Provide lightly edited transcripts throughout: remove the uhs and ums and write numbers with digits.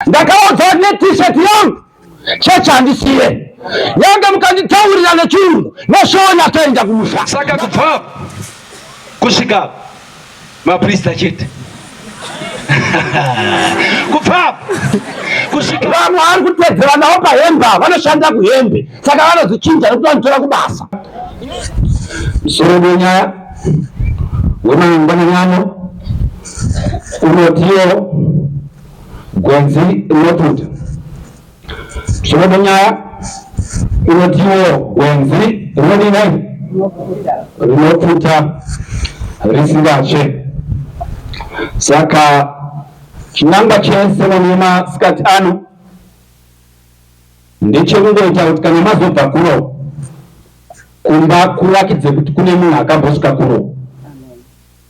Ndakaudza ne-t-shirt yangu chechi handisiye nyange mukanditaurira nechirungu neshona toenda kumusha. Saka kubva apo kusvika apo maprista chete kubva apo kusvika Vamwe vari kutedzera navo pahembe ava vanoshanda kuhembe saka vanozichinja nekuti vanotora kubasa. Musoro wenyaya wemangwanani ano unotiwo Gwenzi rinoputa. Musoro wenyaya unotiwo gwenzi rinodini? Rinopfuta risingatsve. Saka chinangwa chesermon yemasikati ano ndechekungoita kuti kana mazobva kuno kumba kurakidze kuti kune munhu akambosvika kuno.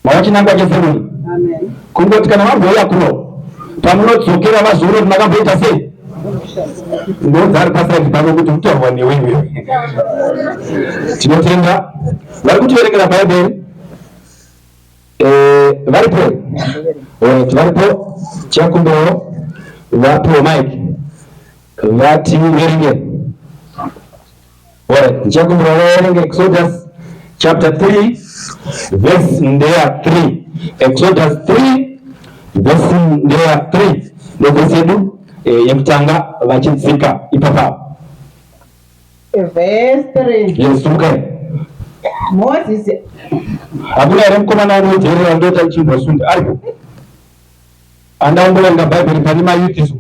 Mava chinangwa chesermon kungoti kana vambouya kuno pamunodzokera vazoona kuti makamboita sei. Ndoudza ari pasaidi pako kuti kutaurwa newe iwewe. Tinotenda vari kutiverengera Bhaibheri. Eh, varipo Alright, varipo tichakumbirawo vapiwe mic vativerengere. Alright, ndichakumbira vaverenge Exodus chapter 3 verse ndeya 3. Exodus 3 verse ndeya 3 ndovhesi yedu eh, yekutanga vachidzika ipapa. Verse 3. Yes, tumukai. Moses Hakuna here mukomana anojerera ndota chimbosunda aripo? Andaomboverenga Bhaibheri pane mayouth isu.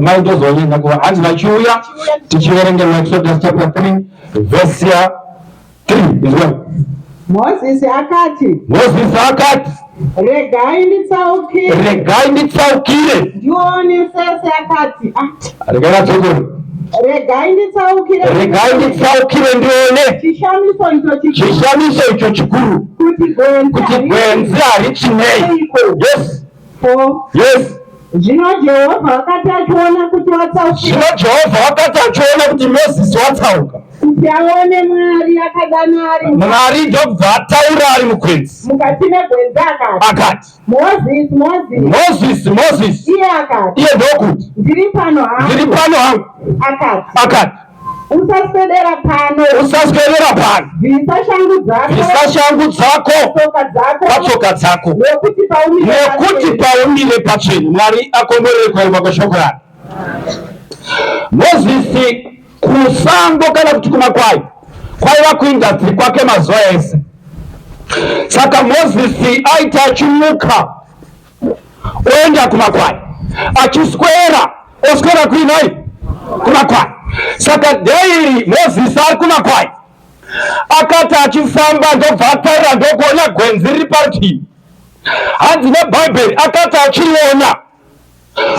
Mai ndozonyanya kuva hanzi vachiuya tichiverenga Exodus chapter 3 verse ya 3 is well. Moses akati, Moses akati, regai nditsaukire regai nditsaukire. ndione sese akati, ah, Regai vadzokore. regai nditsaukire Regai nditsaukire ndione chishamiso icho chikuru chishamiso icho chikuru kuti gwenzi kuti gwenzi harichinei. Yes. 4 Yes. Zvino Jehovha wakati achiona kuti watsaukira Zvino Jehovha wakati achiona kuti Mozisi watsauka, kuti aone Mwari akadana ari Mwari ndokubva ataura ari mugwenzi mukati megwenzi akati, akati, Mozisi, Mozisi. Mozisi, Mozisi. Iye akati, Iye ndokuti, ndiri pano hangu. ndiri pano hangu. Akati, Akati, usaswedera pano, usaswedera pano, bvisa shangu dzako bvisa shangu dzako patsoka dzako, patsoka dzako, nekuti paumire nekuti paumire patsvene. Mwari akomborere kuverengwa kweshoko rake. Mozisi kusango kana kuti kumakwai kwaiva kuindastry kwake mazuva ese. Saka Mozisi aiti achimuka oenda kumakwai, achiswera oswera kuinai kumakwai. Saka daily Mozisi ari kumakwai, akati achifamba ndobva atarira ndokuona gwenzi riri parutivi. Hanzi neBhaibheri akati achiriona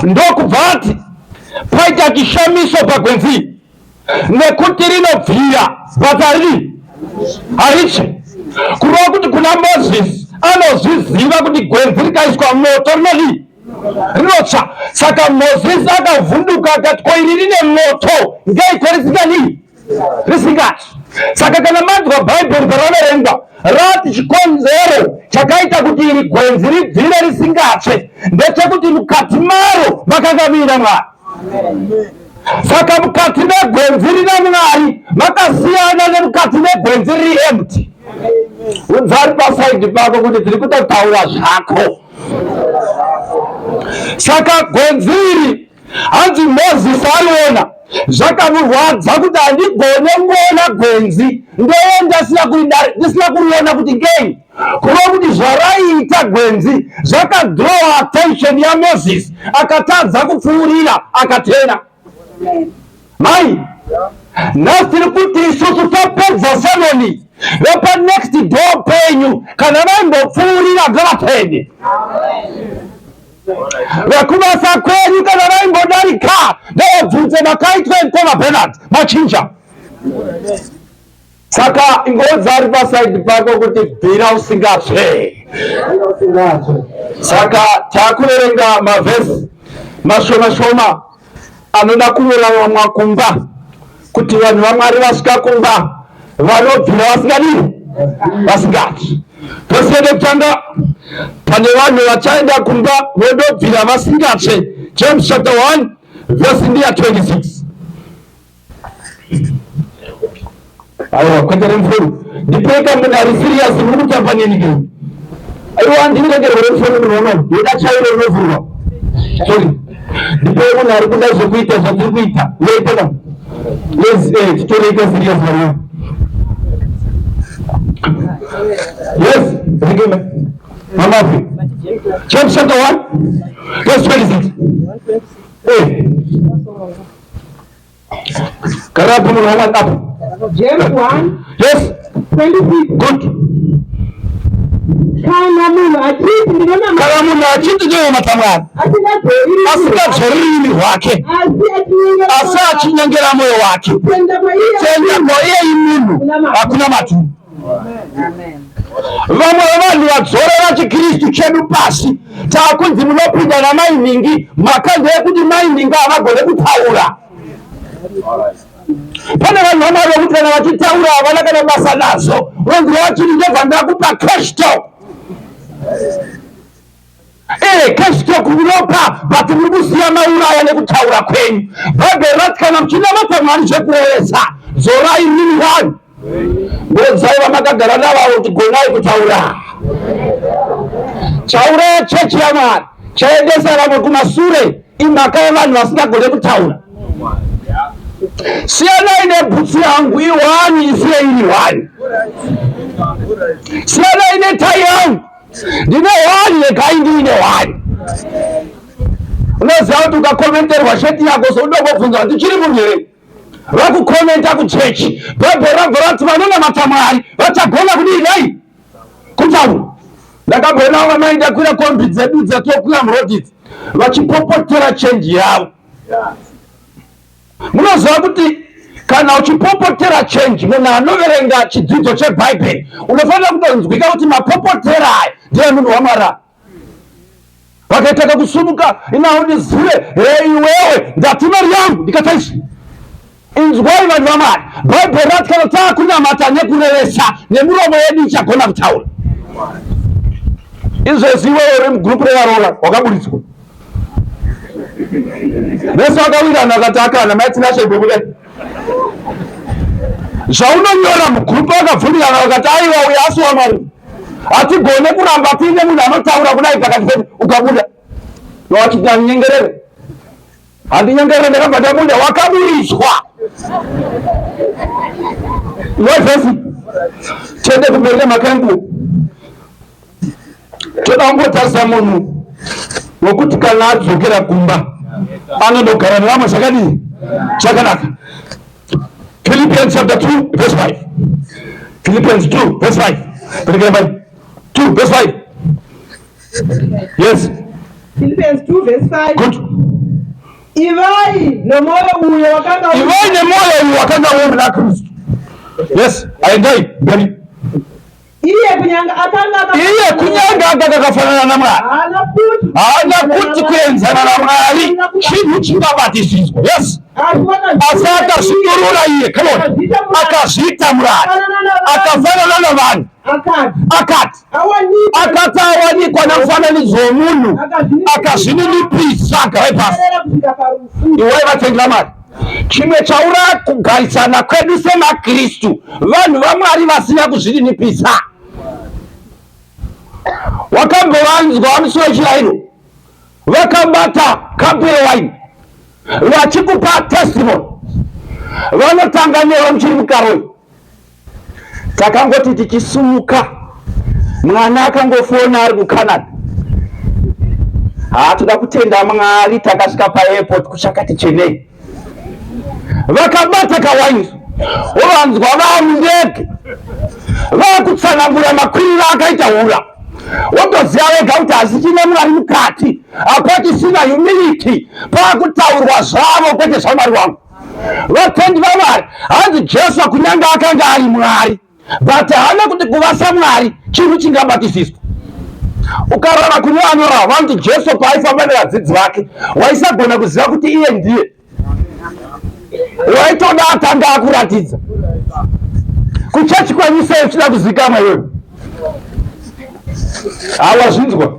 ndokubva ati paita chishamiso pagwenzi nekuti rinobvira but haridi haritsve kureva kuti kuna Moses anozviziva kuti gwenzi rikaiswa moto rinodii rinotsva. Saka Moses akavhunduka akati ko iri rine moto ngeiko risingadii risingatsvi? Saka kana manzwa Bhaibheri paraverengwa rati chikonzero chakaita kuti iri gwenzi ribvire risingatsve ndechekuti mukati maro makanga muina Mwari. Saka mukati megwenzi rina Mwari makasiyana nemukati megwenzi riri empty. Udza ari pasaidi pako kuti tiri kutotaura zvako. Saka gwenzi iri hanzi Mozisi ariona zvakamurwadza kuti handigone kuona gwenzi ndoenda ndisina kuriona kuti ngei. Kureva kuti zvaraiita gwenzi zvakadraw attention yaMoses akatadza kupfuurira akatena. Mai, nhasi tiri kuti isusu tapedza sermon vepanext door penyu kana vaimbopfuurira ngavatene. Vekubasa kwenyu kana vaimbodarika ngavabvunze makaitwa mkoma Bernard machinja. Saka ingoudza ari pasaidi pako kuti bvira usingatsve. Saka takuverenga mavhesi mashoma shoma anoda kuurawa kumba kuti vanhu vaMwari vasvika kumba vanobvira vasingadii vasingatsvi. Vhesi yedu yekutanga pane vanhu vachaenda kumba vodobvira vasingatsve. James chapter 1 verse ndiya 26. Aiwa, kwete remufoni. Ndipeka munhu ari serious, muri kutamba neni ke. Aiwa, ndindiregerwe remufoni munhu wamai. Ndoda chairo rinovhurwa. Sorry. Ndipei munhu ari kuda zvekuita zvatiri kuita. Uyaitaka. Yes, eh, titoreita serious vanhu. Yes, ndikema. Mama Afi. James chapter 1 verse 26. Eh. Gara apo munhu waMwari apo. James 1 Yes. 26. Good. Kana munhu achiti ndinonamata Kana munhu achiti ndinonamata Mwari asingadzori asingadzori rurimi rwake asi achinyengera asi achinyengera mwoyo wake, kutenda kwaiye kutenda kwaiye munhu hakuna maturo. Vamwe vevanhu vadzorera chiKristu chedu pasi, takunzi munopinda namai nhingi, mhaka ndeyekuti mai nhingi havagone kutaura. Pane vanhu vamwari vekuti kana vachitaura havana kana basa nazvo, vanzi vachiti ndobva ndakupa cash talk. Eh, cash talk munopa but muri kusiya mauraya nekutaura kwenyu. Bhaibheri rati kana muchinamata Mwari zvekurevesa, dzorai rurimi rwanyu. Ngodzai vamakagara navavo kuti gonai kutaura. Chauraya chechi yaMwari, chaendesa vamwe kumasure imhaka yevanhu vasingagone kutaura. Siyanai nebhutsu yangu ihwani isiye iri hwani. Siyanai netai yangu ndine hwani, regai ndiine hwani. Unoziva kuti ukakomenterwa sheti yako soudongobvunza kuti chiri munhu here? Vakukomenta kuchechi, Bhaibheri rabva rati vanonamata Mwari vachagona kudii nhai? Kutaura. Ndakamboona vamai ndakwira kombi dzedu dzatokwira muroad idzi vachipopotera chenji yavo. Munoziva kuti kana uchipopotera chenji, munhu anoverenga chidzidzo cheBhaibheri unofanira kutonzwika kuti mapopotera aya ndiye munhu waMwari. Vakaita kakusumuka inaundizive he iwewe ndati mari yangu ndikata izvi. Inzwai vanhu vaMwari, Bhaibheri rati kana taakunamata nekurevesa nemiromo yedu ichagona kutaura. Izvezvi iwewe uri mugurupu revaroora wakaburitswa. Vese vakawirana vakati akana mai Tinashe imbobudai. Zvaunonyora mugurupu vakabvumirana vakati aiwa uyo asi waMwari. Hatigone kuramba tiine munhu anotaura kudai pakati pedu ukabuda. Wachiti handinyengerere. Handinyengerere ndakabva ndabuda wakaburitswa. Iwe vhesi tiende kumberi nemakengu. Toda kungotarisa munhu wekuti kana adzokera kumba anondogara nevamwe zvakadii zvakanaka. Philippians chapter 2 verse 5. Philippians 2 verse 5. Perekai 2 verse 5. Yes. Philippians 2 verse 5. Good. Ivai nomwoyo uyo wakanga Ivai nemwoyo uyo wakanga uri muna Kristu. Yes, aendai mberi. Iye kunyange akanga Iye kunyange akanga akafanana naMwari, haana kuti haana kuti kuenzana naMwari chinhu chingabatisiswa. Yes. Asi akazvidurura iye, come on, akazviita muranda, akafanana navanhu, akati akati awanikwa akati awanikwa namufananidzo womunhu, akazvininipisa agarai pasi. kusvika parufu. Iwai vatendi vaMwari, chimwe chauraya kugarisana kwedu semaKristu, vanhu vaMwari vasina kuzvininipisa. Wakambovanzwa musi wechirayiro vakabata kapu yewaini vachikupa testimony, vanotanga newe muchiri mukaroi. Takangoti tichisumuka, mwana akangofona ari kuCanada. Haa, toda kutenda Mwari, takasvika paairport kuchakati chenei. Vakabata kawaini, wovanzwa vamundege vakutsanangura makwiriro akaita hura, wotoziva wega kuti hasichina Mwari mukati, hapachisina humility, paakutaurwa zvavo kwete zvaMwari wangu. Vatendi vaMwari, hanzi Jesu kunyange akanga ari Mwari, but haana kuti kuva saMwari chinhu chingabatisiswa. Ukarara kune vanorava vanoti Jesu paaifamba nevadzidzi vake waisagona kuziva kuti iye ndiye, waitoda atanga akuratidza. Kuchechi kwenyu sei uchida kuzikamwa iwewe? Hawazvinzwa.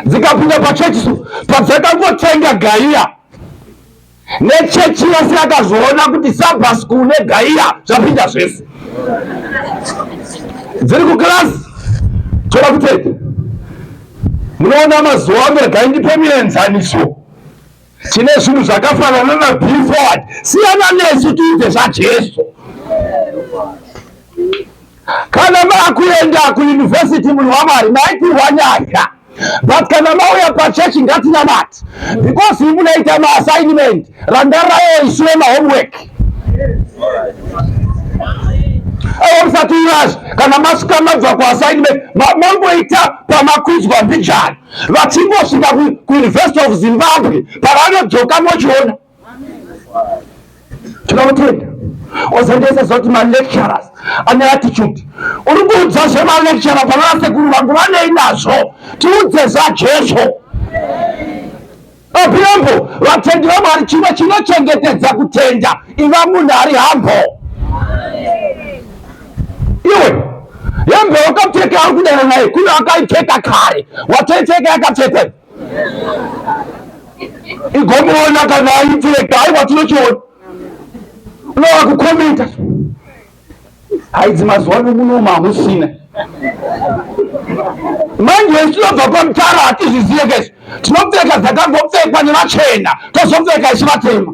Dzikapinda pachechi so padzakangotenga gaiya nechechi yese yakazoona kuti sabha school negaiya zvapinda zvese. Dziri kukirasi toda kutenda. Munoona mazuva ano regai ndipe mienzaniso. Tine zvinhu zvakafanana na be forward. Siyana nesu tiite zvaJesu. Kana makuenda kuuniversity munhu waMwari maitirwa nyasha. But kana mauya pachechi ngatinamate because munoita maassignment rangarayo isu vemahomework. Aiwa musatiurashe kana masvika mabva kuassignment mamboita pamakwidzwa mbijana vachingosvika kuuniversity of Zimbabwe pavanodzoka mochiona tinotenda ozendesa zoti malecturers ane attitude uri kuudza zvemalecturer pana vasekuru vangu vanei nazvo tiudze zvajesu apirambo vatendi vamwari chimwe chinochengetedza kutenda iva munhu ari hambo iwe hembe wakapfeka ari kudana naye kune akaipfeka kare watoipfeka yakapfekwa igomuona kana aipfeka aiwa tinochiona unova kukomenta haidzi mazuva ano munomu hamusina manje isu tinobva pamutara hatizvizive kesu tinopfeka dzakangopfekwa nevachena tozopfeka isu vatema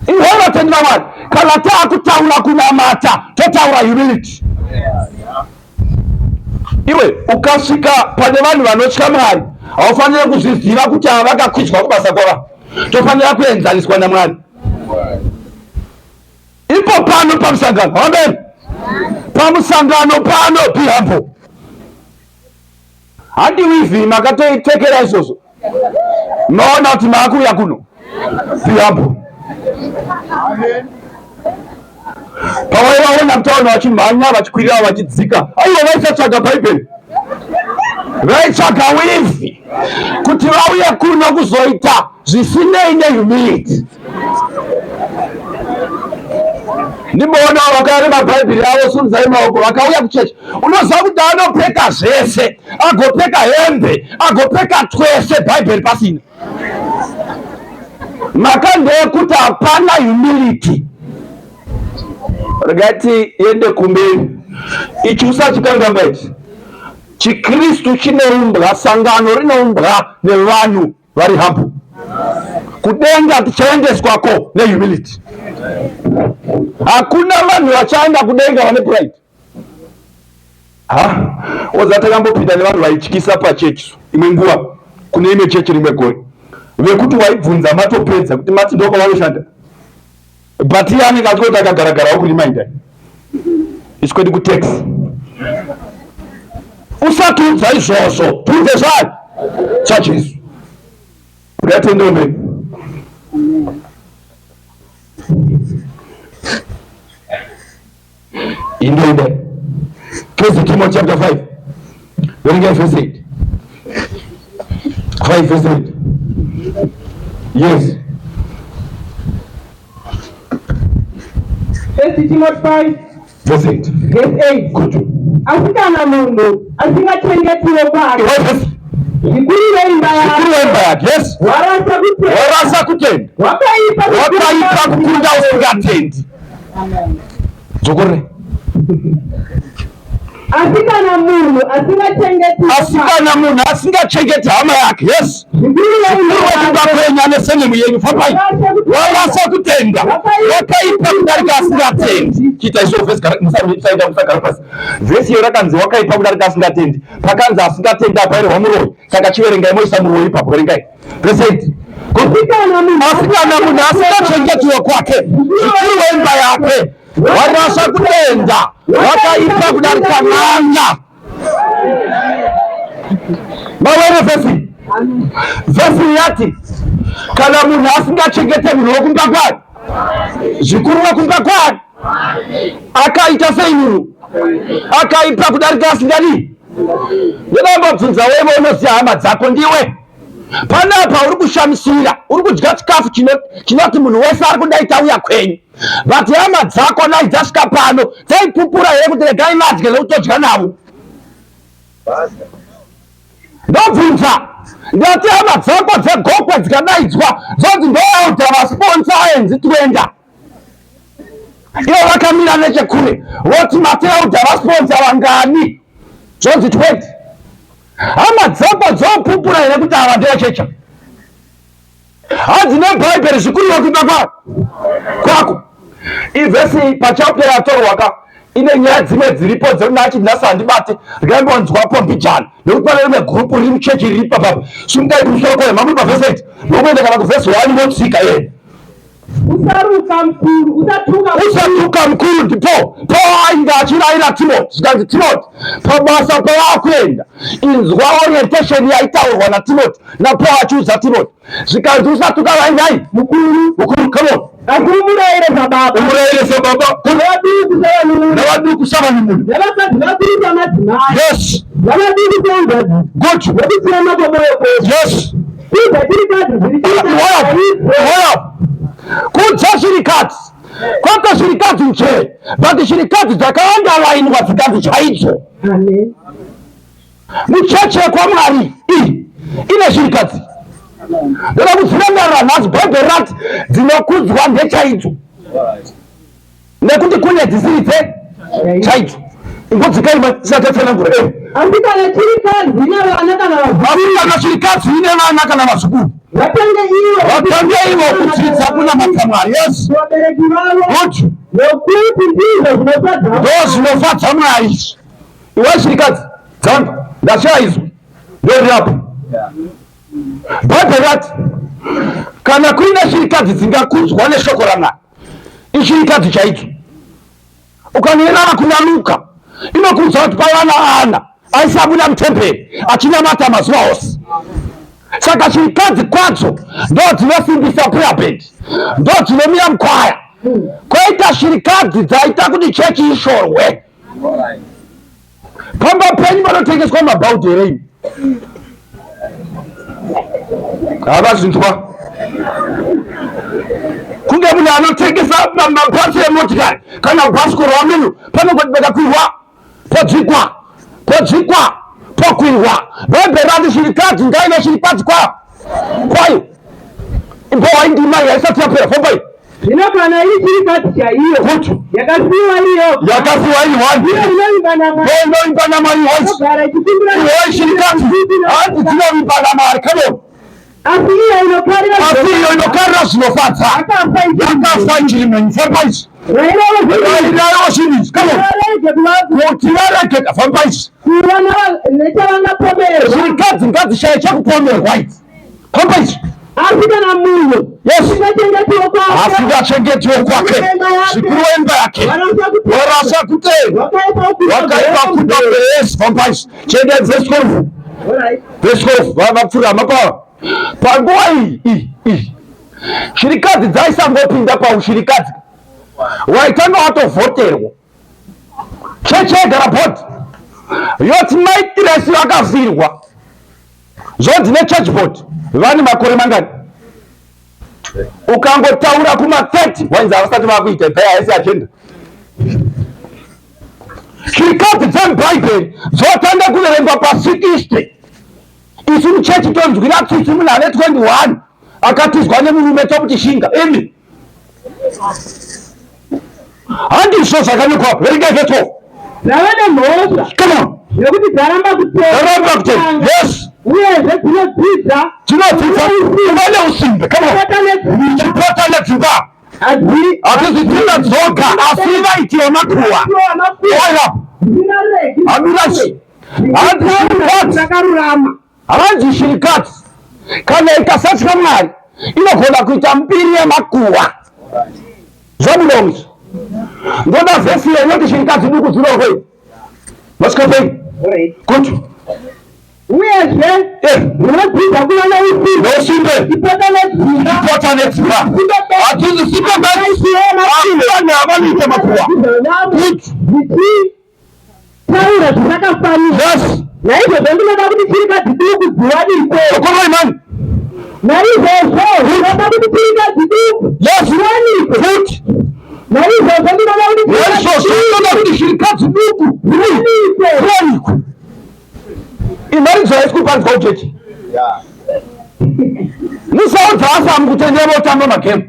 iwe vatendi vamwari kana taakutaura kunamata totaura humility Iwe ukasvika pane vanhu vanotya Mwari, haufanire kuzviziva kuti ava vakakwidzwa kubasa kwava. Tofanira kuenzaniswa naMwari. Ipo pano pamusangano. Amen. Pamusangano pano be humble. Handi wivhi makatoitekera izvozvo. Maona kuti maakuuya kuno. Be humble. Pavaivaona mutaona vachimhanya vachikwirira vachidzika, aiwa vaisatsvaga Bhaibheri, vaitsvaga wivhi kuti vauye kuno kuzoita zvisinei nehumility. Ndimboona vakauya nemabhaibheri avo, sunzai maoko, vakauya kuchechi. Unoziva kuti anopfeka zvese, agopfeka hembe, agopfeka twese, bhaibheri pasina. Mhaka ndeyekuti hapana humility. Regai tiende kumberi. Ichi usachikanganwa ichi. ChiKristu chinoumbwa, sangano rinoumbwa nevanhu vari humble. Kudenga tichaendeswako nehumility. Hakuna vanhu vachaenda kudenga vane pride. Ha, oza takambopinda nevanhu vaityisa pachechi imwe nguva kune imwe chechi rimwe gore vekuti waibvunza matopedza kuti mati ndoko vanoshanda but iye anenge achikoti akagaragarawo kurimainda isu kwedu kutax usatiudza izvozvo tiudze zvayo chajesu ngatendome Indoida. First Timothy chapter 5. Verengai verse 8. 5 verse 8. Yes. First Timothy 5 verse 8. Verse 8. Good. Asi kana munhu asingachengetiwo kwake zvikuru veimba yake, zvikuru veimba yake, yes, warasa kutenda, warasa kutenda, wakaipa wakaipa kukunda usingatendi. Dzokorore. Asi kana munhu asingachengeti asi kana munhu asingachengeti hama yake, yes, zvikuru kwenyu ane senemu yenyu, fambai, warasa kutenda, wakaipa kudarika asingatendi. Chiita izvo vhesi, musaita musagara pasi. Vhesi iyo rakanzi wakaipa kudarika asingatendi, pakanzi asingatendi apa irehwa muroyi, saka chiverengai moisa muroyi ipapo, verengai. Verse 8. Asi kana munhu asingachengetiwe kwake, zvikuru weimba yake, warasa kutenda, wakaipa kudarika n'anga. Mawere vhesi vhesi yati kana munhu asingachengete munhu wekumba kwake, zvikuru wekumba kwake, akaita sei munhu akaipa kudarika asingadii? Ndinombobvunza wewe unoziva hama dzako ndiwe Panapa uri kushamisira, uri kudya chikafu chinoti munhu wese ari kudai tauya kwenyu, but hama dzako nai dzasvika pano dzaipupura here kuti regai vadye nekutodya navo? Ndobvunza ndati hama dzako dzegokwe dzikadaidzwa dzonzi ndoelda vasponsa aenzi toenda. Ivo vakamira nechekure voti mati elda vasponsa vangani? Zvonzi 20. Hama dzako dzopupura here kuti ava ndevechecha? Hanzi nebhaibheri zvikuru kuimba kwa kwako. Ivhesi pachapter yatorwa ka ine nyaya dzimwe dziripo dzekuti nhasi handibate ndikaimbonzwapo mbijana nekuti pane rimwe gurupu riri muchechi riri papapa simukai kumusoro kwayo mamuri pavhesi 8 nokuenda kana kuvhesi 1 motsika ye Usaruka mukuru, usatuka usatuka mukuru ndipo paainge achirayira Timoti zvikanzi Timoti pabasa pawaakuenda inzwa orientation yaitaurwa naTimoti naPaul achiudza Timoti zvikanzi usatuka vainai mukuru mukuru come on asi umurayire sababa umurayire sababa navaduku savanun'una navaduku savanun'una navakadzi vakuru samadzimai yes navaduku sehanzvadzi good nokutsiama kwomwoyo kwose yes kudza chirikadzi dziri Hold up. Kudza shirikadzi kwete shirikadzi nje but shirikadzi dzakaandalainwa dzikanzi chaidzo Amen. Mucheche yekwaMwari iyi ine shirikadzi. Ndoda kudzirangarira nhasi Bhaibheri rati dzinokudzwa ndechaidzo nekuti kune dzisiri dze chaidzo. Ingodzikai tisati tatsanangura. Eh. Asi kana chirikadzi ine vana kana vazukuru. Asi kana chirikadzi ine vana kana vazukuru. Vatange ivo. Vatange ivo kudzidza kunamata Mwari. Yes. Vabereki vavo. Good. Nokuti ndizvo zvinofadza. Ndo zvinofadza Mwari izvi. Iwe shirikadzi dzangu ndashaya izwi ndorirapo. Bhaibheri rati kana kuine shirikadzi dzingakudzwa neshoko raMwari ishirikadzi chaidzo. Ukanoerava kuna Luka inokuudza kuti paiva naAna aisabuda mutemberi achinamata mazuva ose. Saka shirikadzi kwadzo ndo dzinosimbisa prayer band, ndo dzinomira mukwaya. Koita shirikadzi dzaita kuti chechi ishorwe. Pamba penyu panotengeswa mabhaudhi here imi? Havazvinzwa. Kunge munhu anotengesa mapatsi emotikari kana bhasikoro ameno panongoti pakakwirwa podzikwa podzikwa pokwirwa. Bhaibheri rati shirikadzi ngaive shirikadzi kwa kwayo. Imbohwai ndima iyi haisati yapera. Fambai. Zvino kana iri chirikadzi chaiyo Good. yakasiyiwa iri yoga Yakasiyiwa iri one. iyo inovimba naMwari Inoimba naMwari once. inogara ichikumbira Iwe shirikadzi hanzi dzinovimba naMwari. Come on. Asi iyo inokarira Asi iyo inokarira zvinofadza yakafa ichiri yakafa ichiri mhenyu. Famba izvi. Rairawo zvinhu Rairawo zvinhu izvi. Come on. varege kuva Kuti varege famba izvi. kuva nechavangapomerwa Shirikadzi ngadzishaye chekupomerwa idzi. Famba izvi. Asi kana munhu Yes. asingachengetiwo kwake Asingachengetiwo kwake zvikuru wemba yake warasa kutenda warasa kutenda wakaipa kuda wakaipa kuda yes famba izvi. Chiendai verse 12. Alright. Verse 12 vapfuura mapava. Panguva iyi iyi iyi shirikadzi dzaisangopinda paushirikadzi waitanga watovhoterwa chechi yaigara bhodhi yoti maitiresi vakafirwa zvonzi nechurch board vane makore mangani ukangotaura kuma 30 wainzi havasati vakuita ibva haisi agenda shirikadzi dzemubhaibheri dzotanga kuverengwa pa60 isu muchechi tonzwira tsitsi munhu ane 21 akatizwa nemurume tomuti shinga imi handizvo zvakanyorwa apo verengai verse 12 Dzava nemhosva come on nekuti dzaramba kutenda dzaramba kutenda yes uyezve dzinodzidza dzinodzidza kuva neusimbe come on chipota nedzimba chipota nedzimba hadzi hadzisi dzimba dzoga asi vaitiwa makuwa oya dzingaregi hamirashi hanzi shirikadzi dzakarurama hanzi shirikadzi kana ikasatya Mwari inogona kuita mbiri yemakuwa zvabuda izvi ndoda vhesi iyo inoti shirikadzi duku dzinorwei masvikapei kuti uyezve munodzidza kuva neusimbe neusimbe chipota nedzimba chipota nedzimba hadzisi simbe bedzi asi vanhu havanoita makuwa Good. Taura zvisakafanira. Yes. Naizvozvo ndinoda kuti chirikadzi duku dziwanikwe. Okoroi mani. Naizvozvo ndinoda kuti chirikadzi duku Yes. dziwanikwe. Futi. Naizvozvo ndinoda kuti Naizvozvo ndinoda kuti chirikadzi duku dziwanikwe. Dziwanikwe. Imharidzo haisi kuparidzwa kuchechi. Musaudza asamu kuti endai motamba magemu.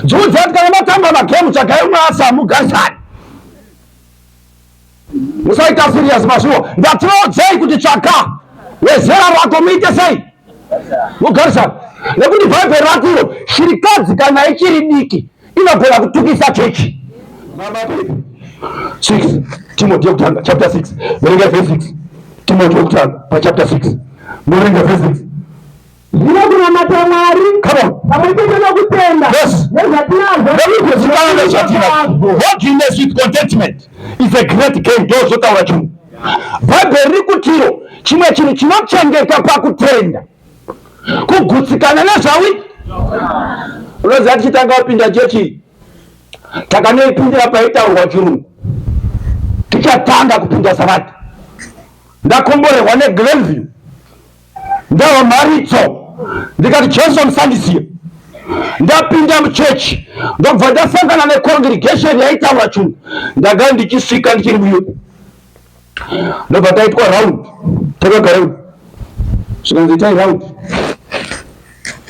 Dziudza kuti kana matamba magemu tsvagai umwe asamu garisani. Musaita serious masuwo. Ndatiudzei kuti tsvaka wezera rako muite sei? Mugarisane. Nekuti Bhaibheri ratiro shirikadzi kana ichiri diki inogona kutukisa chechi. 6 Timothy yekutanga chapter 6 verenga verse 6 Timothy yekutanga pa chapter 6 muverenga verse 6 Zvino kunamata Mwari pamwe chete nokutenda nezvatinazvo nekugutsikana nezvatinazvo. Godliness with contentment is a great gain. Ndozvotaura chimwe Bhaibheri riri kutiro chimwe chinhu chinochengeta pakutenda kugutsikana nezvawi. Unoziva tichitanga kupinda chechi takanoipindira paitaurwa chirungu tichatanga kupinda savati ndakomborerwa neglenview Ndava mharidzo ndikati Jesu musandisiye. Ndapinda muchechi ndobva ndasangana necongregation yaitaura chungu. Ndanga ndichisvika ndichiri muyuku ndobva taitwa round, takagara zvikanzi itai round,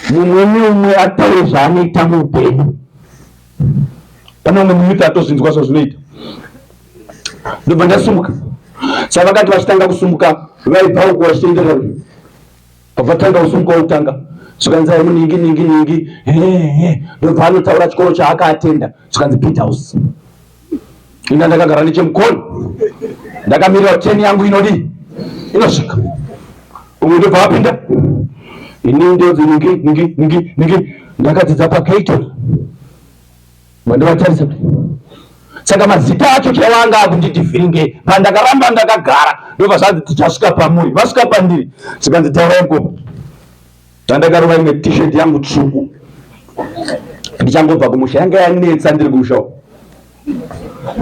mumwe neumwe ataure zvaanoita muupenyu. Pane umwe muyuth atozvinzwa zvazvinoita ndobva ndasumuka sa vakati vachitanga kusumuka vaibva uko vachitenderera vatanga kusumuka wokutanga zvikanzi ai muningi ningi ningi hehe ndobva anotaura chikoro chaakaatenda zvikanzi pit house ina ndakagara nechemukono ndakamirira teni yangu inodii inosvika umwe ndobva apinda ini ndodzi ningi ningi ningi ningi ndakadzidza pakaiton Mandivatarisa saka mazita acho chaiwo anga akunditi vhiringe pandakaramba ndakagara ndobva zvanzi tichasvika pamuri vasvika pandiri zvikanzi taurai mukoma zvandakarova imwe t-shirt yangu tsvuku ndichangobva kumusha yanga yanetsa ndiri kumusha uko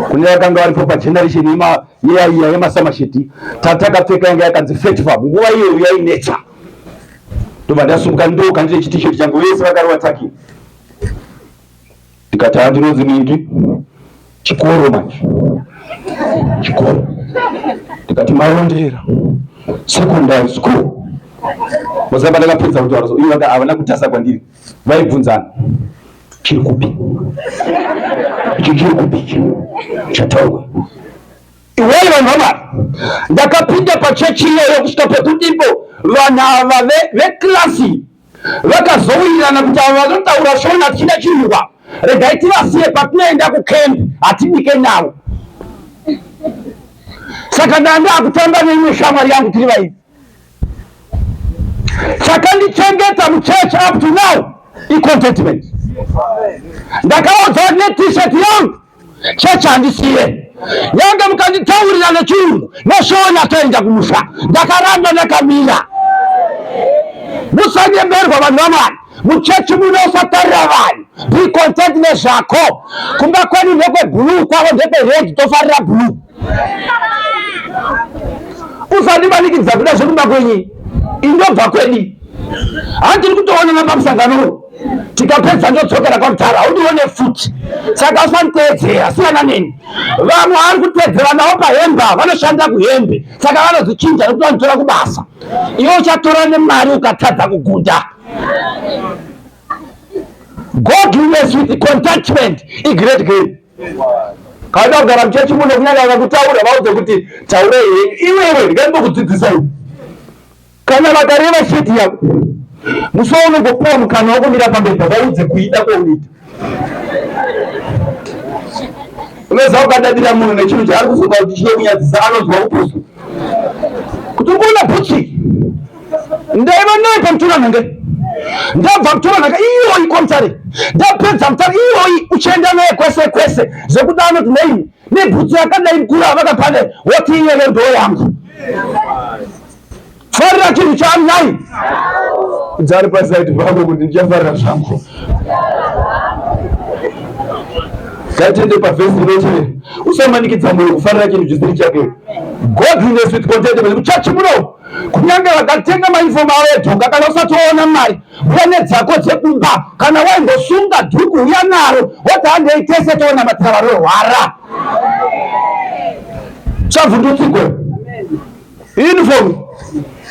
kune vakanga varipo pageneration yeyaiya yemasamasheti tatakapfeka yanga yakanzi fat farm nguva iyoyo yainetsa ndobva ndasumuka ndoka ndine chitisheti changu vese vakarova tsaki ndikati haa ndinonzi ningi chikoro manje chikoro ndikati marondera secondary school mozamba ndakapedza kutaura so ivo havana kutasa kwandiri vaibvunzana chiri kupi ichi chiri kupi ichi chataurwa iwei vanhu vamwari ndakapinda pachechi iyoyo kusvika pekudipo vanhu ava veklasi Vakazowirirana kuti ava vanotaura Shona tichida chirungu ava, regai tivasiye patinoenda kucamp hatibike navo. Saka ndandakutamba neimwe shamwari yangu tiri vairi. Chakandichengeta muchurch up to now icontentment. Ndakaudza kuti net-shirt yangu Chechi handisiye. Nyange mukanditaurira nechirungu neshona toenda kumusha. Ndakaramba ndakamira. Musanyeberwa vanhu vaMwari. Muchechi muno usatarira vanhu. Be content nezvako. Kumba kwedu ndekwe blue, kwavo ndekwe red, tofarira blue. Usandimanikidza kuda zvekumba kwenyu. Indobva kwedi. Handiri kutoonana pamusangano uyu. Tikapedza ndodzokera kwamutara, haundione futi. Saka usanditeedzera, siyana neni. Vamwe vari kuteedzera navo pahembe vanoshanda kuhembe, saka vanodzichinja nekuti vanotora kubasa. Iwe uchatora nemari ukatadza kugunda. Godliness with contentment igreat gain. Kana kugara muchechi muno kunyange vakakutaura vaudze kuti taurei henyu iwewe ndingambokudzidzisa iwe. Kana vakareva sheti yako musi waunongopuwa mukana wokumira pamberi pavaudze kuida kwaunoita. Unoziva ukadadira munhu nechinhu chaari kufunga kuti chinokunyadzisa anonzwa kupusu kuti uri kuona bhutsi ndaiva naye pamutora nhange ndabva kutora nhanga iyoyi kwamutare ndapedza mutare iyoyi uchienda naye kwese kwese zvekuti anoti neini nebhutsu yakadai mukuru avakapane woti iyeyo ndoo yangu Farira chinhu chaamai dzari pasaidi pako kuti ndichafarira zvangu. Ngatende pavhesi inoti usamanikidza moyo kufarira chinhu chisiri chake. Godliness with contentment. Kuchechi muno kunyange vakatenga mauniform avo edhoka kana usati waona mari uya nedzako dzekumba kana waimbosunga dhuku uya naro woti handei tese toona matira vanorwara. Chavhundutsigwe. Uniform.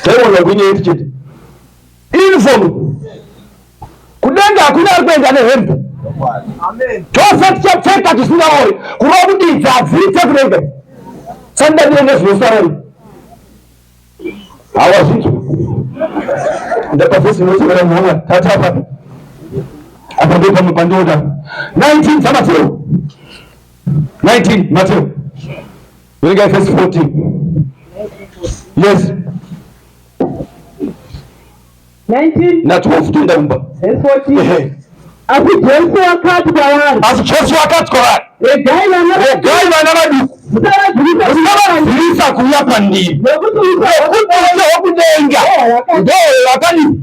Taiona kuine heti chete. Uniform. Kudenga hakuna ari kuenda nehembe. Tose tichapfeka tisingaori. Kureva kuti idzi hadziite kudenga. Sandadire nezvinosarari. Hawazvinzwa. Ndapa vhesi inotevera muhomwe. Tata apa. Apa ndipo pamwe pandinoda. 19 dzaMateo. 19 Mateo. Verengai vhesi 14. Yes. 19 Na 12 toenda kumba. verse 14. Ehe. Asi Jesu akati kwavari, Asi Jesu akati kwavari, regai vana regai vana vaduku musavadzivisa musavadzivisa kuuya kwandiri, nokuti ushe nokuti ushe hwokudenga ndohwevakadini.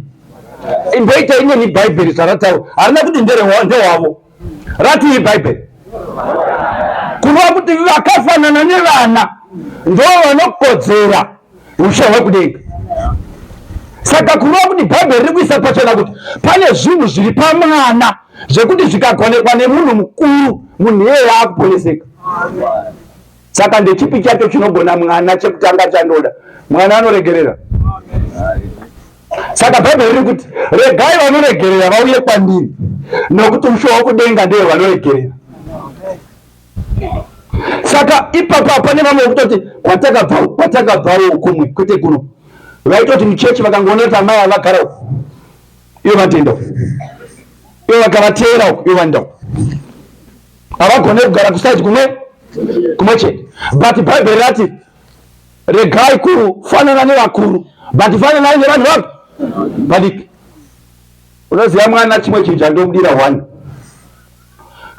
Imboita ineni Bhaibheri zvarataura, harina kuti ndehwavo, ratii Bhaibheri kureva kuti vakafanana nevana ndo vanokodzera ushe hwekudenga. Saka kureva kuti Bhaibheri riri kuisa pachena kuti pane zvinhu zviri pamwana zvekuti zvikagonekwa nemunhu mukuru, munhu iyeye akuponeseka. Saka ndechipi chacho chinogona mwana chekutanga chandoda? Mwana anoregerera. Saka Bhaibheri riri kuti regai vanoregerera vauye kwandiri, nokuti ushe hwokudenga ndewe vanoregerera. Saka ipapa pane vamwe vekutoti kwatakabva kwatakabvawo kumwe kwete kuno, vaitoti muchechi vakangoona kuti amai avagara uku ivo vatenda uku, ivo vakavateera uku ivo vanoenda uku, havagone kugara kusaidi kumwe kumwe chete. But Bhaibheri rati regai kufanana nevakuru but fananai nevanhu vapi vadiki. Unoziva mwana chimwe chinhu chandomudira one,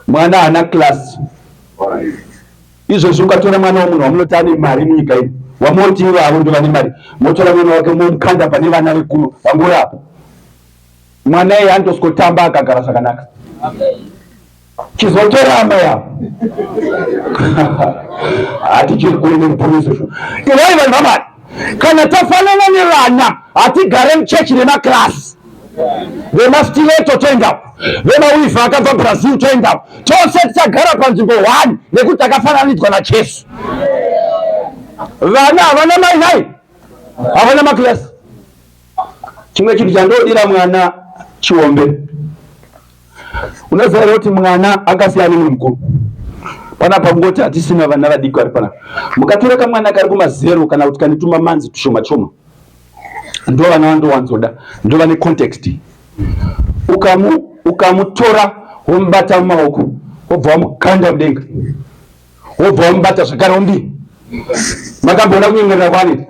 mwana haana class. Izvozvi ukatora mwana wemunhu wamunoti ane mari munyika ino, wamoti ivavo ndo vane mari, motora mwana wake momukanda pane vana vekuno vangori apo, mwana iye anotosvikotamba akagara zvakanaka. Chizotora amai avo hatichiri kure neruponeso. Iwai vanhu vaMwari, kana tafanana nevana hatigare muchechi nemaklasi vemastileto toendapo, vemawivha akabva Brazil toendapo, tose tichagara panzvimbo one nekuti takafananidzwa naJesu. Vana havana mai nai, havana maklasi. Chimwe chinhu chandodira mwana chiombe, unoziva here kuti mwana akasiyana nemunhu mukuru? Panapa kungoti hatisina vana vadiki vari panapa. Mukatora kamwana kari kumazero kana kuti kane tumamanzi tushoma shoma, ndo vana vandowanzoda, ndo vane context. Ukamutora womubata mumaoko wobva wamukanda mudenga, wobva wamubata zvakare womudii. Makamboona kunyengerera kwaanoita?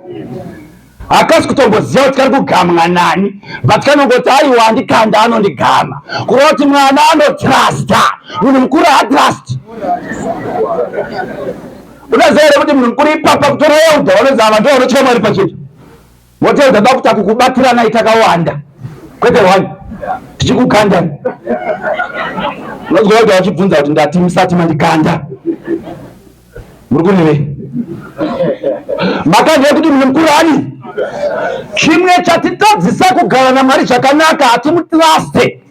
Hakasi kutomboziva kuti kari kugamwa nani, but kanongoti aiwa andikanda anondigama. Kureva kuti mwana anotrusta, munhu mukuru haatrust. Unoziva here kuti munhu mukuru ipapa kutora elder vanonzi ava ndo vanotya Mwari pachechi. Voti elder da kuta kukubatirana takawanda kwete one tichikukanda. Unonzwa elder vachibvunza kuti ndati musati mandikanda muri kurevei? Makanzwa kuti munhu mukuru ani? Chimwe chatitadzisa kugara naMwari zvakanaka hatimutruste.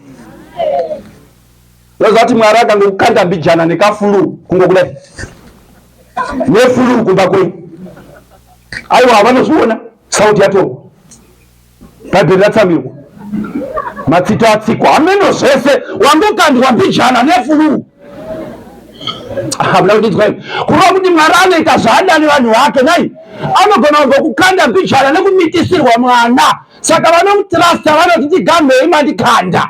Unoziva kuti Mwari akangokukanda mbijana nekafulu kungokudai nefulu kumba kwenyu, aiwa vanozviona sauti yatorwa, Bhaibheri ratsamirwa, matsito atsikwa, hameno zvese, wangokandwa mbijana nefulu. Hamuna kundinzwa imi? Kureva kuti Mwari anoita zvaada nevanhu vake nai, anogona kungokukanda mbijana nekumitisirwa mwana. Saka vanomutrasta vanoti ndigamhei mandikanda.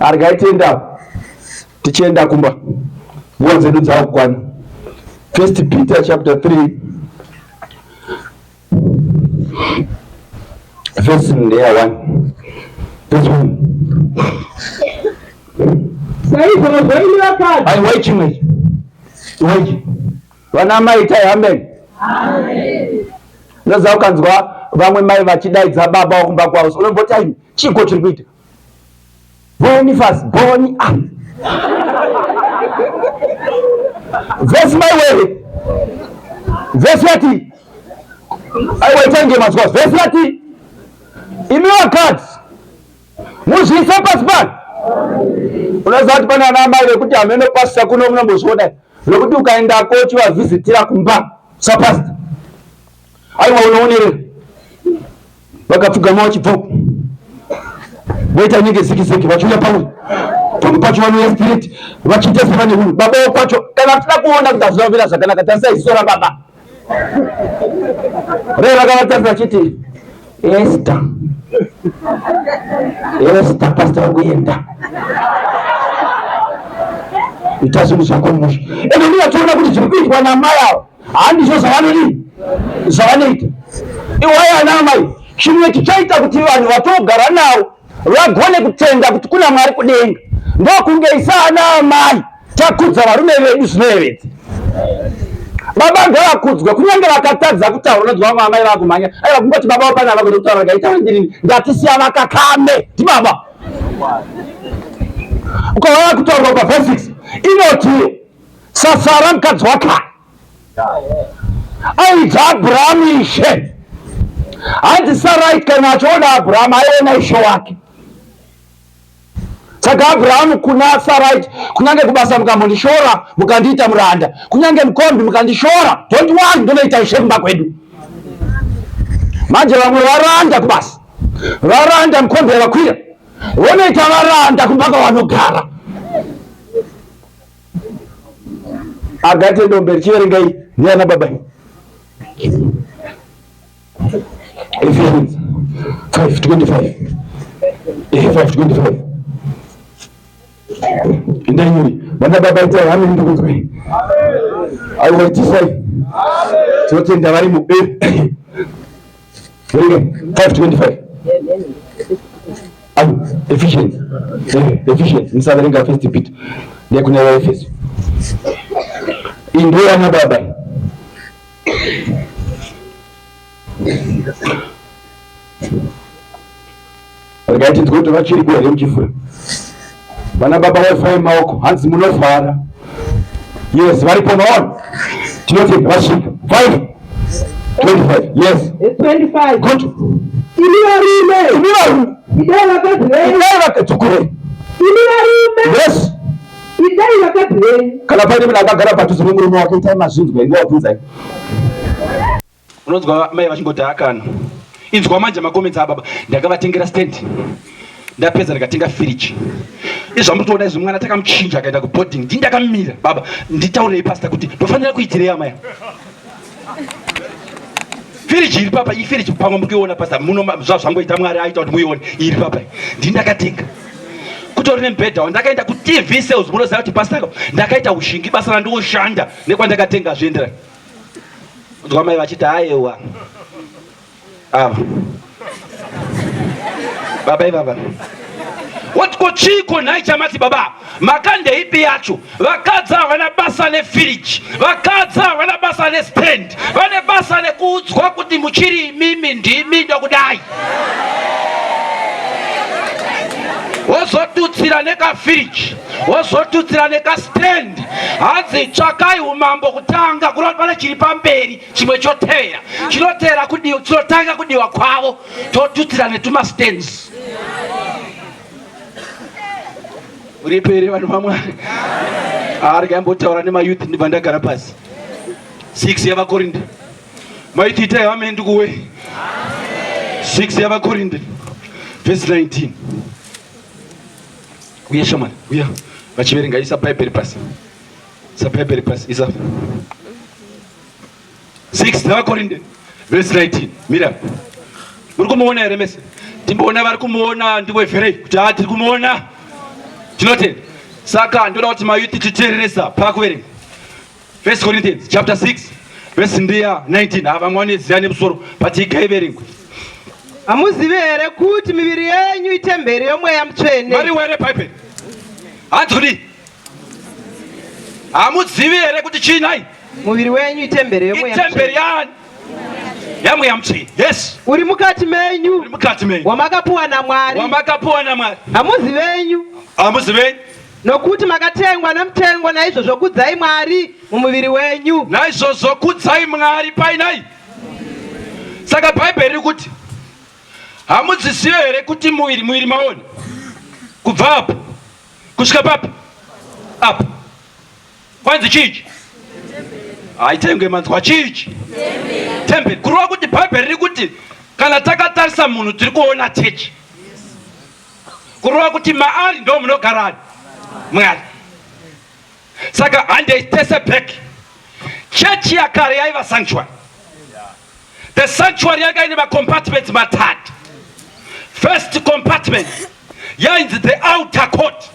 Argai tienda tichienda kumba, nguva dzedu dzakukwana. First Peter chapter 3 verse ndeya 1 verse 1. Saizvozvo imi vakadzi, Aiwa chimwe iwa ichi vana mai itai amen. Unoziva ukanzwa vamwe mai vachidaidza baba wakumba kwavo, unomboti ai chiiko chiri kuita Boniface Boni ah. Vesi mai wewe vesi yati aiwa itange mazwa vesi yati imi vakadzi muzviise pasi pano. Unoziva kuti pane ana amai vekuti hameno pasita kuno munombozviona vekuti ukaendako uchivavhizitira kumba sapasita. Aiwa unoonerera. Vakapfugama vachibva uko. Voita inenge ziki ziki vachiuya pamwe. Pamwe pacho vanouya straight vachiita sevane hunhu. Baba kwacho kana tichida kuona kuti hazvina kumira zvakanaka tarisai ziso rababa. Rei rakavatarisa vachiti Esther. Esther pastor wakuenda. Ita zvinhu zvako mushe. Ende ndinatoona kuti zviri kuitwa namai ava handizvo zvavanodii zvavanoita. Iwai ana amai chimwe chichaita kuti vanhu vatogara navo vagone kutenda kuti kuna Mwari kudenga ndokunge isa ana amai takudza varume vedu zvinoyevedza. Baba ngavakudzwe kunyange vakatadza kutaura unonzwa vamwe amai vakumhanya aiwa kungoti baba vapana vagone kutaura ngaitaura ndirini ndatisiya vakakame ndibaba ukauya kutaurwa pavhesi 6 inoti sasara mukadzi wakare aidza Abhurahamu ishe hanzi Sarai kana achiona Abhurahamu aiona ishe wake Saka Abrahamu kuna Sarai, kunyange kubasa mukambondishora mukandiita muranda, kunyange mukombi mukandishora, don't worry, ndonoita ishe kumba kwedu. Manje vamwe varanda kubasa, varanda mukombi yavakwira, vonoita varanda kumba kwavanogara. Agate dombe richiverengai ndiana baba. Ephesians 5:25. 5:25. Endai nyori. Vana baba itai amen ndikunzwei. Aiwa itisai. Tinotenda varimo. Verengai 5:25. Au Ephesians. Ephesians. Musaverenga first Peter. Ndekune vaEfeso. Iyi ndoyana baba. Regai tinzwe kuti vachiriko here muchifura. Vana baba vafai maoko hanzi munofara. Yes, varipo maona. Tinotenda vasvika. 5 25. Yes. 25. Good. Imi varume. Imi varume. Idai vakadzi venyu. Idai vakadzi kure. Imi varume. Yes. Idai vakadzi venyu. Kana paine munhu akagara padhuze nemurume wake itai mazvinzwa inguva bvunzai. Unonzwa mai vachingoti akana. Inzwa manje macomments ababa. Ndakavatengera stand. Ndapedza ndikatenga fridge. Izvi zvamuri kutoona izvi mwana takamuchinja akaenda kuboarding. Ndini ndakamira baba. Nditaurei pastor kuti ndofanira kuitirei amai. Fridge iri papa, iyi fridge pamwe muri kuiona pastor muno zvazvangoita Mwari aita kuti muione iri papa. Ndini ndakatenga. Kutori nemubhedha wandakaenda kuTV sales munoziva kuti pastor ndakaita ushingi basa randioshanda nekwandakatenga zvienderana. Nzwa mai vachiti ayewa ava baba ivava woti ko chiiko nhai chamati baba makandeipi yacho vakadzi havana basa nefiriji vakadzi havana basa nestand vane basa nekuudzwa kuti muchiri imimi ndimi ndokudai wozotutsira nekafiriji wozotutsira nekastand hanzi tsvakai umambo kutanga kureva pane chiri pamberi chimwe chotevera chinotevera kudiwa chinotanga kudiwa kwavo totutsira netumastands uripo here vanhu vamwari arega ambotaura nemayouth ndibva ndagara pasi 6 yavakorinde mayouth itai amen ndikuwe 6 yavakorinde vhesi 19 uya shamwari uya vachiverenga isa bhaibheri pasi isa bhaibheri pasi isa 6 dzavakorinde vhesi 19 mira muri kumuona here mese timboona vari kumuona ndiwevherei kuti haa tiri kumuona tinotenda saka ndoda kuti mayuti titeereresa pakuverenga First Corinthians chapter 6 verse ndiya 19 ava vamwe vanoziva nemusoro but igaiverengwe Hamuzivi here kuti miviri yenyu itemberi yoMweya Mutsvene? Mariwa here Bhaibheri? Hanzi kudii? Hamuzivi here kuti chii nhai? Muviri wenyu itemberi yoMweya Itemberi yaani? YaMweya Mutsvene. Yes. Uri mukati menyu. Uri mukati menyu. Wamakapuwa naMwari. Wamakapuwa naMwari. Hamuzi venyu. Hamuzi venyu. Nokuti makatengwa nomutengo, naizvozvo kudzai Mwari mumuviri wenyu. Naizvozvo kudzai Mwari painai. Saka Bhaibheri riri kuti hamudzizive here kuti muviri muviri maona kubva apo kusvika papi apo kwanzi chichi haitengwe manzwa chichi Temberi. Kureva kuti Bhaibheri riri kuti kana takatarisa munhu tiri kuona chechi. Kureva kuti maari ndo munogara Mwari. Saka handei tese back. Chechi yakare yaiva sanctuary. The sanctuary yanga ine macompartments matatu. First compartment yainzi the outer court.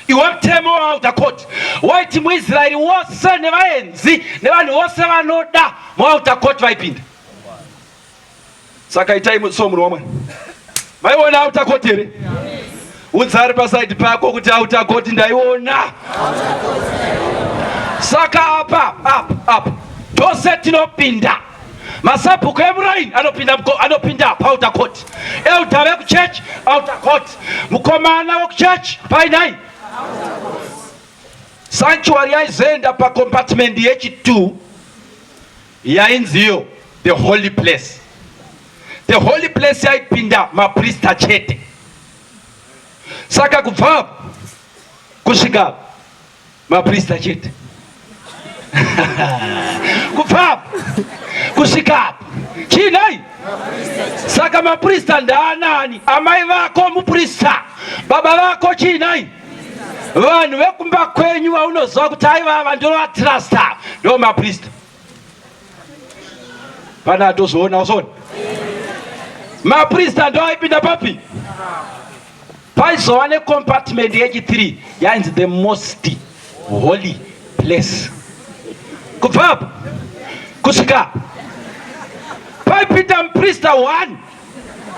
Iwe mutemo weouter court waiti muIsraeri wose nevaenzi nevanhu vose vanoda muouter court vaipinda. Saka itai so munhu waMwari. Maiona outer court here? Udza ari pasaidi pako kuti outer court ndaiona. Saka apa apa apa tose tinopinda masabhuku emuraini anopinda anopinda paouter court, elder vekuchurch outer court, mukomana wekuchurch painai sanctuary yaizoenda pacompartment yechi2 yainziyo the holy place. The holy place yaipinda maprista chete. Saka kubva apo kusvika maprista chete, kubva apo kusvika apo chinai. Saka maprista ndaanani? Amai vako muprista, baba vako chinai, vanhu vekumba kwenyu vaunoziva kuti aivava ndinovatrusta ndo maprista. Pana atozoona usona maprista ndo aipinda papi? Paizova necompartment yechi3 yainzi the most holy place. Kubva apo kusvika paipinda muprista 1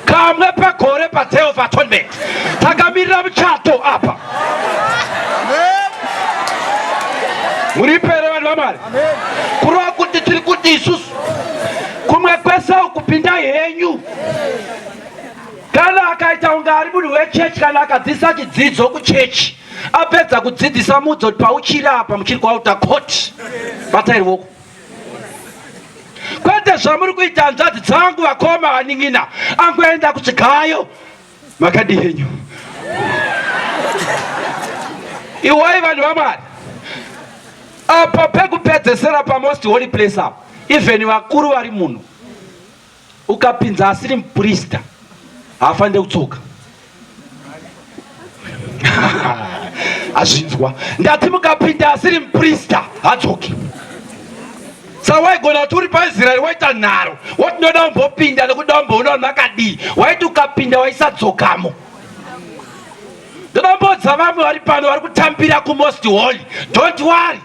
kamwe pagore paDay of Atonement. Takamirira muchato apa. Muripere vanhu vaMwari. Kureva kuti tiri kuti isusu kumwe kwese ukupinda henyu, kana akaita kunge ari munhu wechechi, kana akadzidzisa chidzidzo kuchechi, apedza kudzidzisa mudzo kuti pauchiri apa muchiri kuouter court, batai ruoko. Kwete zvamuri kuita, hanzvadzi dzangu, vakoma, vanin'ina, angoenda kuchigayo, makadi henyu. Iwai vanhu vaMwari, apa pekupedzesera pamost holy place apa, even vakuru vari muno, ukapinza asiri muprista haafaniri kutsoka. Azvinzwa? Ndati mukapinda asiri muprista hadzoki. Saka waigona kuti uri paIsraeri waita nharo, woti ndoda kumbopinda nekuda kumboona vanhu vakadii, waiti ukapinda waisadzokamo. Ndoda kumbodza vamwe vari pano vari kutambira kumost holy, don't worry,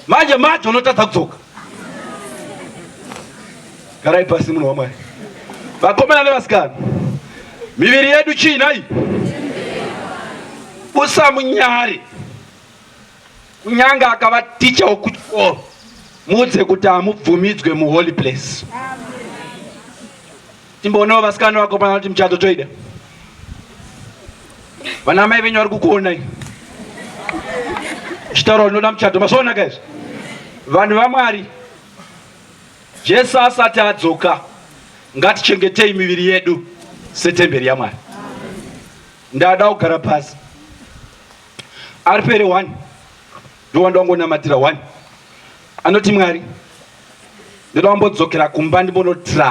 manje manje unotadza kudzoka. Garai pasi munhu waMwari. Vakomana nevasikana, miviri yedu chii nhai? Usamunyare. Kunyange akava ticha wekuchikoro, muudze kuti hamubvumidzwe muholy place. Timboonawo vasikana vakomana kuti muchato toida. Vana mai venyu vari kukuonai chitaura unoda muchato, mazvoonaka izvi. Vanhu vaMwari, Jesu asati adzoka, ngatichengetei miviri yedu setemberi yaMwari. Ndada kugara pasi. Ari pere 1 ndowanda wangonamatira 1 anoti, Mwari, ndoda kumbodzokera kumba ndimbonotira.